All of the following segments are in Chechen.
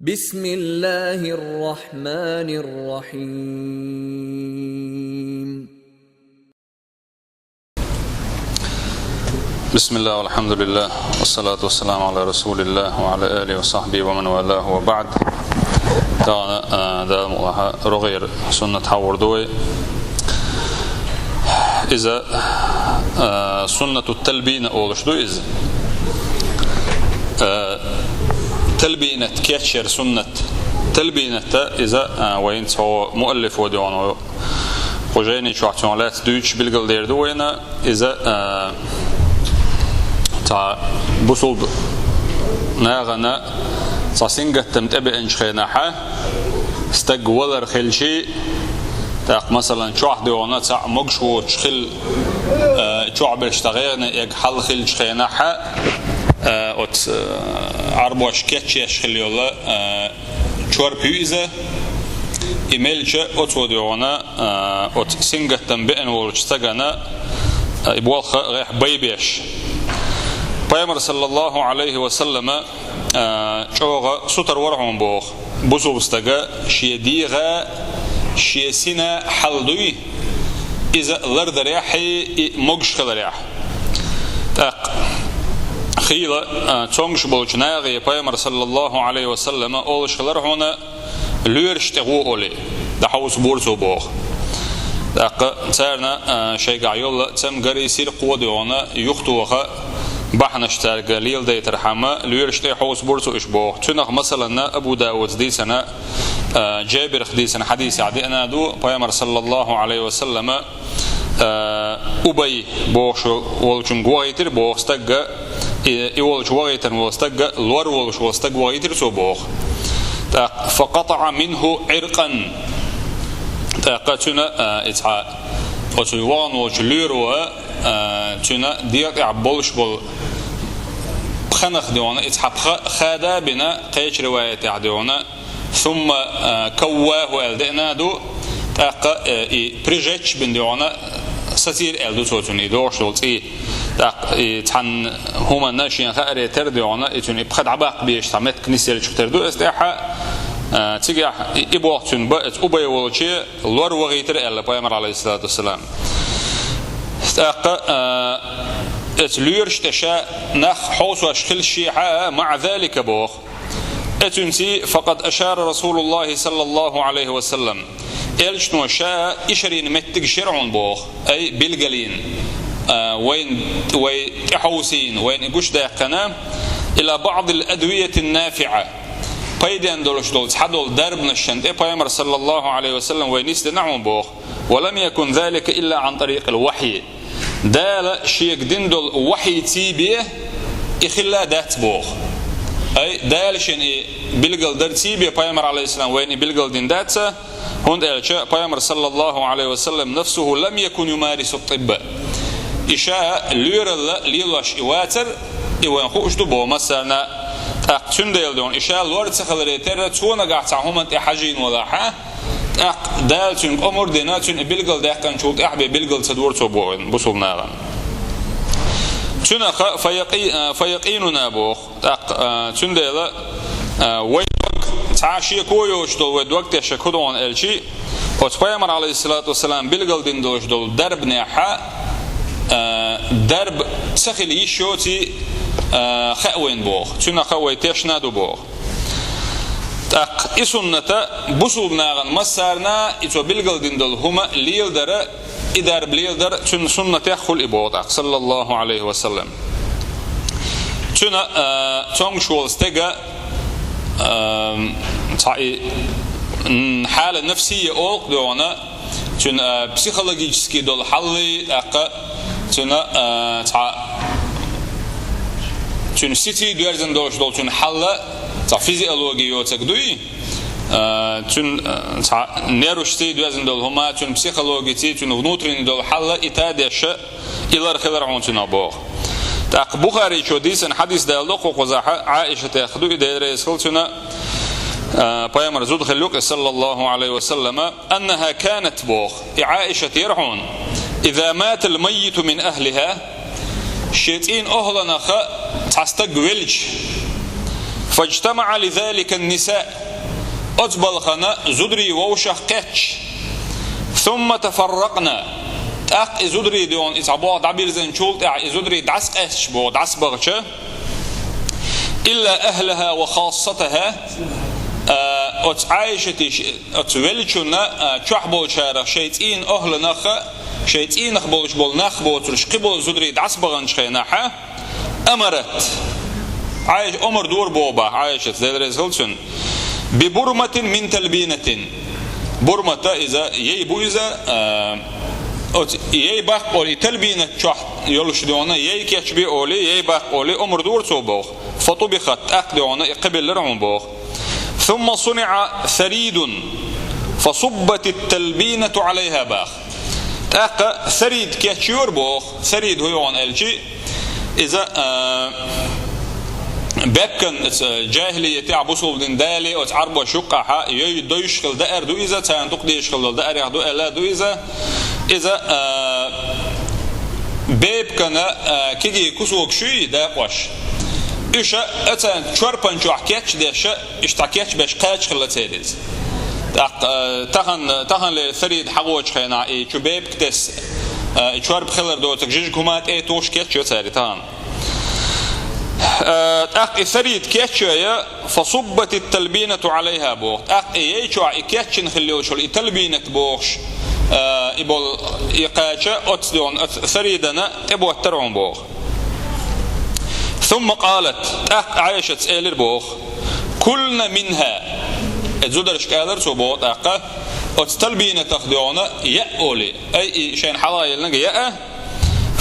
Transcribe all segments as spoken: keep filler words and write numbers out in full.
بسم الله الرحمن الرحيم. بسم الله والحمد لله والصلاة والسلام على رسول الله وعلى آله وصحبه ومن والاه وبعد. Дала, а, Дала мукъ лахь, рогӀера суннат хьахьорду вай. Иза, а, суннату талбина олуш ду иза. А, талбинат, кечъяр суннат. Талбината иза, а, вайн цхьа муаллифо дегӀана вай. Кху жайни чохь цунах лаьцна дуьйцуш билгалдер ду вайна, иза, а, цхьа бусулба нахана цхьа сингаттам тӀебеанчу хенахьа, стаг валар хилчий, тӀаккха, масалан, чохь дегӀана цхьаъ могуш воцуш хилла, а, чохь берш цхьа гӀайгӀане эгна хьал хилчу хенахьа, а, оцу, а, Ӏарбош кечъеш хилла йолу, а, чорпа ю иза, и мелча оцо дегӀана, а, оцу сингаттам беана волчу стагана, а, и болх гӀехь байбеш. Пайхамар, саллаллаху Ӏалайхи ва саллама, а, чӀогӀа сутара вара хьуна боху, бусулба стага шен дегӀа, шен сина хьал дуй, иза лардарехь, и могуш хиларехь. ТӀаккха хийла, а, цомгуш болчу нахе Пайхамар, саллаллаху Ӏалайхи ва саллама, олуш хилар хьуна, лоьраш тӀе гӀо олий, дӀахьовсабора цо боху. ТӀаккха царна, а, шайгахь йолла цамгари сирхо дегӀана юхатоха бахьанаш цаьрга леладайтархьама, лоьраш тӀе хьовсабора цо уьш боху. Цуьнах, масаланна, Абу Дауда дийцина, а, Джабирах дийцина хьадисехь деана ду, Пайхамар, саллаллаху Ӏалайхи ва саллама, а, Убай бохуш волчуьнга вахийтира боху стагга, и, и волчу вахийтина волу стагга, лор волуш волу стаг вахийтира цо боху. ТӀаккха, «факъатаӀа минху Ӏиркъан». ТӀаккха цуьнан, а, и цхьа, оцу вахана волчу лоьро, а, цуьнан дегӀа тӀехь болуш болу пханах дегӀана, и цхьа пха хада а бина, кхечу риваятехь дегӀана, «сумма, а, кавваху» аьлла деана ду, тӀаккха, э, и прижечь бина дегӀана, сацийра аьлла ду цо цуьнан и догӀуш долу цӀий. ТӀаккха и цхьана хӀуманна шен хааре тера дегӀана, и цуьнан и пха дӀабаккха безаш цхьа меттиг нисъеллачух тера ду иза тӀаьхьа, а, цигахь и, и болх цуьнан бан, оцу Убай волче лор вахийтира аьлла Пайхамар, Ӏалайхиссалату вассалам. ТӀаккха, а, оцу лоьраш тӀе ша нах хьовсош хилча шехьа, «маӀа залика» боху. Оцуьнций, «факъад ашара Расулуллахи саллаллаху Ӏалайхи ва саллам». Элчано ша ишарийн меттигаш яра хьуна боху, ай, билгалйина, а, вайн, вай тӀехьовсийна, вайна и гучудаьккхина, «ила баӀдил адвияти нафиӀа». Пайден долуш долу цхьадолу дарбанашна тӀе Пайхамар, саллаллаху Ӏалайхи ва саллам, вай нисдина хьуна боху. «Ва лам якун залика илла Ӏан тарикъил вахьйи». Дала шега дина долу вахьйи цийбе и хилла дац боху. Ай, Дала шен и билгалдар цийбе, Пайхамар, Ӏалайхиссалам, вайна и билгалдина дац, хӀунда аьлча Пайхамар, саллаллаху Ӏалайхи ва саллам, «нафсуху лам якун юмарису тибба». И ша лоьралла лелош и вацар, и вайн хууш ду боху массарна. ТӀаккха цуьндела дона и ша лор ца хиларе терра, цо нагахь цхьа хӀуманна тӀе хьажийна валахьа, тӀаккха Дала цуьнга омра дина, цуьнан и билгалдаьккхинчул тӀаьхьа бен билгал ца дора цо боху бусулба нахана. Цуьнан ха-, фа якъи-, а, фа якъинуна боху. ТӀаккха, а, цуьндела, а, вай дог, цхьа шеко йоцуш долу вай дог тешна хӀун ду хьуна аьлчи, оцу Пайхамар, Ӏалайхиссалату вассалам, билгалдина долуш долу дарбанехьа, а, дарба ца хила йиш йоций, а, хаьа вайна боху. Цуьнан ха вай тешна ду боху. ТӀаккха и сунната бусулба нахана массарна и цо билгалдина долу хӀума леладара, и дарба леладара цуьнан суннатех хуьлу и боху тӀаккха, саллаллаху Ӏалайхи ва саллам. Цуьнан, а, цомгуш волу стега, а, цхьа и, м, хьала нафсия олу догӀана, цуьнан, а, психологический долу хьаллий, тӀаккха цуьнан, а, цхьа, цуьнан сиций доьрзина долуш долу цуьнан хьалла, цхьа физиология йоцург дуй, а, цуьнан, а, цхьа нервашций доьзна долу хӀума, цуьнан психологиций, цуьнан внутренний долу хьалла и тадеша, и лар хилар хьуна цуьнан боху. ТӀаккха Бухаричо дийцина хьадис далла кху кхузахьа, Ӏаишатех ду и, Дела реза хила цуьнан, а, пайхамар зуда хилла юкъа, саллаллаху Ӏалайхи ва саллама, «аннаха канат», боху. И Ӏаишат яра хьуна: «Иза матал маййиту мин ахлиха», шен цӀийнан охӀланах цхьа стаг велча, فاجتمع لذلك النساء. Оцу балхана зударий вовшах кхетча. ثم تفرقن. ТӀаккха и зударий дегӀана, и цхьа боху дӀабирзинчул тӀаьхьа и зударий дӀасакъаьсташ боху, дӀасабахча. إلا أهلها وخاصتها. А, оцу Ӏайшатий, оцу веллачунна, а, чохь болчарах шайн цӀийнан охьланах, шайн цӀийнах болуш болу нах боцурш, кхин болу зударий дӀасабаханчу хенахь, أمرت. Ӏайша омра дора боху бах Ӏайшас, Дела реза хуьлда цунна. ببرمة من تلبينة. Бурмата иза, яй бу иза, а, оцу яй баккха олий, и талбинат чохь йолуш дегӀана, яй кечбе олий, яй баккха олий, омра дора цо боху. فطبخت, тӀаккха дегӀана и кхабеллара хьуна боху. ثم صنع ثريد فصبت التلبينة عليها бах. ТӀаккха сарид кечйора боху. Сарид хӀун ю хьуна аьлчи, иза, а, беккан, иза, джахилиятехь, бусулба дин дале, оцу Ӏарбош юккъахьа йой дойуш хила даар ду иза, царна дукха дезаш хила долу даарех ду аьлла ду иза. Иза, а, бепкана, а, кегий кусок шуй дакъош. Уьш а царна чорпан чохь кечдеш а, иштта кечбеш кхача хилла церан иза. ТӀаккха, э, тахана, тахана лер сарид хьагӀочу хенахь, и чу бепиг тесса, э, и чорпа хилар доцург жижиг хӀума тӀе а тухуш кечйо цара тахана. Э, тӀаккха и сарид кечйой, فصبت التلبينة عليها боху. ТӀаккха и яй чохь и кечйина хилла йолуш йолу и талбинат бохуш, э, и болу и кхача оцу дегӀана, оцу саридана тӀеботтара хьуна боху. ثم قالت, тӀаккха Ӏайшас элира боху: كلن منها. Э, зударшка алара цо боху тӀаккха, оцу талбинатах дегӀана яа олий, ай, и шайна хьалха еллинарг яа.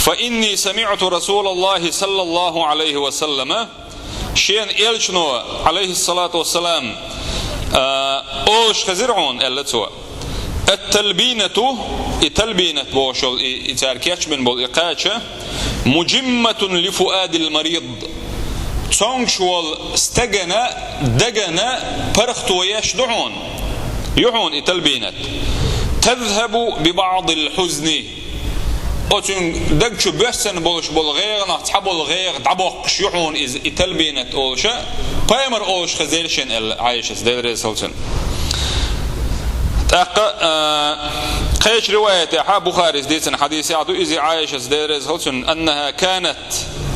فإني سمعت رسول الله صلى الله عليه وسلم, шена элчано, Ӏалайхиссалату вассалам, а, олуш хезира хьуна, аьлла цо. التلبينة, и талбинат бохуш йолу, и, и цара кечбина болу и кхача, مجمة لفؤاد المريض. Цомгуш волу стегана, дагана паргӀато еш ду хьуна. Ю хьуна и талбинат. تذهب ببعض الحزن. Оцуьнан даг чу боьссина болуш болу гӀегӀанах цхьаболу гӀегӀ дӀабоккхуш ю хьуна иза, и талбинат олуша, пайхамар олуш хезира шена, аьлла Ӏайшас, Дела реза хуьлда цунна. ТӀаккха, а, кхечу риваятехьа, Бухарис дийцина хьадисехь ду иза, Ӏайшас, Дела реза хуьлда цунна, أنها كانت,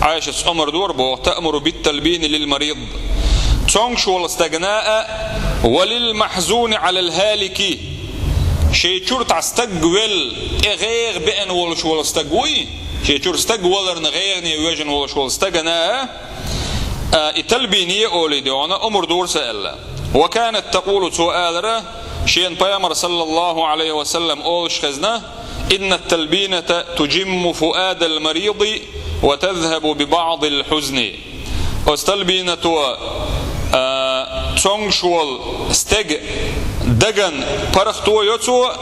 Ӏайшас омра дора боху, تأمر بالتلبين للمريض. Цомгуш волу стагана а, وللمحزون على الهالك. Шайн чуьра цхьа стаг велла, тӀе гӀегӀа беана волуш волу стаг вуй, шайн чуьра стаг валарна гӀегӀане вежана волуш волу стагана а, а, и талбине олий дегӀана, омра дора сан аьлла. وكانت تقول, цо алара, шена пайхамар, саллаллаху Ӏалайхи ва саллам, олуш хезна: إن التلبينة تجم فؤاد المريض وتذهب ببعض الحزن. Оцу талбинато, а, цомгуш волу стеган даган паргӀато йо цо,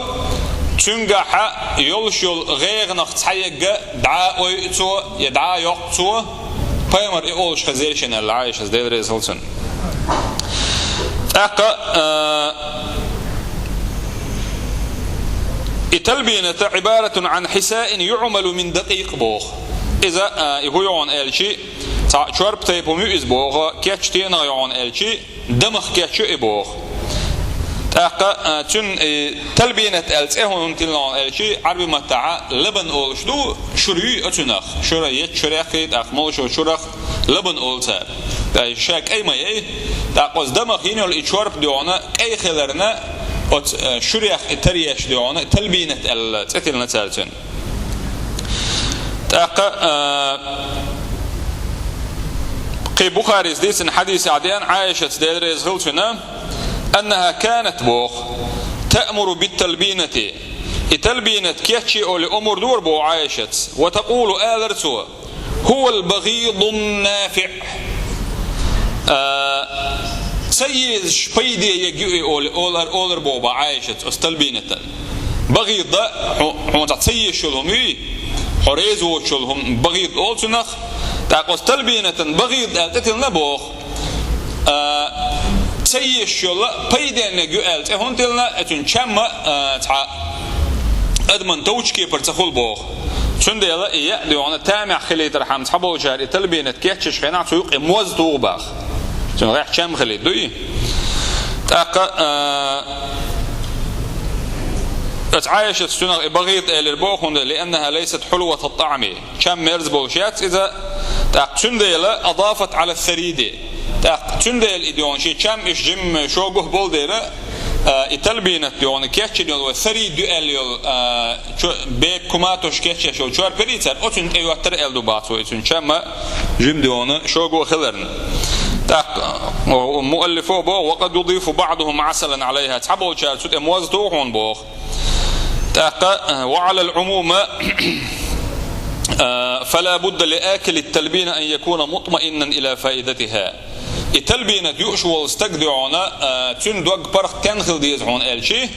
цуьнгахьа йолуш йолу гӀегӀанах цхьаерг дӀа а ойу цо, я дӀа а йоккху цо, пайхамар и олуш хезира шена, аьлла Ӏайшас, Дела реза хуьлда цунна. ТӀаккха, а, и талбинат عبارة عن حساء يعمل من دقيق боху. Иза, а, и хӀун ю хьуна аьлчи, цхьа чорпа тайпа хӀума ю иза боху, кечбина ю хьуна аьлчи, дамах кечйо и боху. ТӀаккха, а, цуьнан, и, талбинат аьлла цӀе хӀунда тиллина аьлчи, Ӏарби маттахьа лабан олуш ду, шура юй оцуьнах. Шура, еттан шурех, тӀаккха молуш йолу шурах лабан олу цара. ТӀаккха ша кӀай ма яй, тӀаккха оцу дамах йина йолу и чорпа дегӀана кӀай хиларна, оцу, а, шурех и таръеш дегӀана, талбинат аьлла цӀе тиллина цара цуьнан. ТӀаккха, а, кхин Бухарис дийцина хьадисехь деана Ӏайшас, Дела реза хуьлда цунна, أنها كانت боху, تأمر بالتلبينة, и талбинат кечйе олий омра дора боху Ӏайшас, وتقول, алара цо: هو البغيض النافع. А, ца езаш пайде ерг ю и олий, олар, олар боху бах Ӏайшас оцу талбинатан. БагӀид, хьо-, хьуна цхьа ца езаш йолу хӀума юй, хьо реза воцуш йолу хӀума багӀид олу цунах, тӀаккха оцу талбинатан багӀид аьлла цӀе тиллина боху. А, ца езаш йолу пайденниг ю аьлла цӀе хӀунда тиллина, оцуьнан чам а, а, цхьа адаман товчу кепара ца хуьлу боху. Цундела и яа дегӀана тамехь хилийтархьама цхьаболчара и талбинат кечйинчу хенахь цу юкъе моз туху бах. Цуьнан гӀехь чам хилийта дуй? ТӀаккха, а, оцу Ӏайшас цуьнах и багӀийта элира боху хӀунда, لأنها ليست حلوة الطعم. Чам мерза болуш яц иза, тӀаккха цуьндела أضافت على الثريد. ТӀаккха цуьндела и дегӀана шен чам иштта жимма шогух болу дера, а, и талбийнат дегӀана кечйина йолу вай сарид ю аьлла йолу, а, чо-, бепиг, куматош кечъеш йолу чор пер ю цара, оцуьнан тӀе йоттара аьлла ду бац вай, цуьнан чам а жима дегӀана шогух хиларна. ТӀаккха, о, муаллифо боху, وقد يضيف بعضهم عسلا عليها. Цхьаболчара цу тӀе моз туху хьуна боху. ТӀаккха, а, وعلى العموم، а, فلا بد لآكل التلبينة أن يكون مطمئنا إلى فائدتها. И талбийнат юуш волу стаг дегӀана, а, цуьнан дог паргӀат тенна хила деза хьуна аьлчи,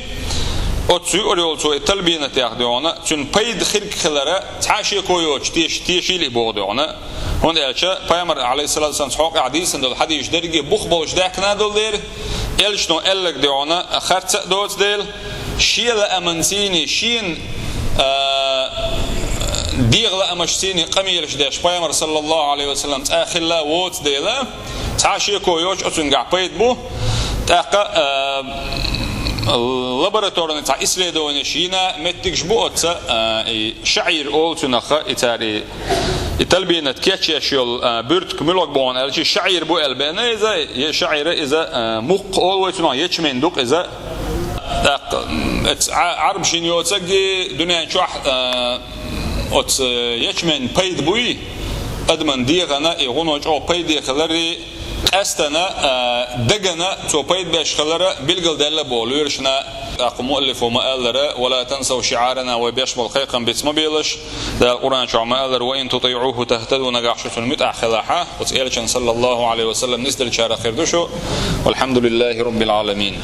оцу юур йолу цо и талбийнатех дегӀана, цуьнан пайда хирг хилара цхьа а шеко йоцуш теш-, тешийла и боху дегӀана. ХӀунда аьлча Пайхамар, алейхиссалату вассалам, цхьа хьокъехь дийцина долу хьадисаш дерриге бух болуш даьхкина долу дела, элчано аьлларг дегӀана харц а доцу дела, шен лааман сийне, шена, а, дегӀан лаамаш сийне къамелаш деш Пайхамар, саллаллаху алейхи ва саллам, цкъа хилла воцу дела, цхьа а шеко йоцуш оцуьнгахь пайда бу. ТӀаккха, а, лабораторный цхьа исследованеш йина меттигаш бу оцу, а, и шаӀир олу цуьнах, и цара и И талбийнат кечъеш йолу, а, буьртиг муьлха бу аьлчи, шаӀир бу аьлла беана иза, я шаӀира иза, а, мукх олу вай цунах, ячмень ду-кх иза. ТӀаккха, м, эц Ӏа-, Ӏарбашна йоцург дуьнен чохь, а, оцу ячмень пайда буй, адаман дегӀана и гӀуно чӀогӀа пайде хилари, къаьстана, а, дагана цо пайда беш хилара билгалдаьлла боху лоьрашна. ТӀаккха муаллифо ма-аллара: «ولا تنسوا شعارنا», вай беш болу кхайкхам биц ма белаш. Дала Къуръан чохь ма-аллара: «وإن تطيعوه تهتدوا», нагахь шу цунна муьтӀахь хилахь, оцу элчан, саллаллаху алейхи ва саллам, нисделлачарах хир ду шу. والحمد لله رب العالمين.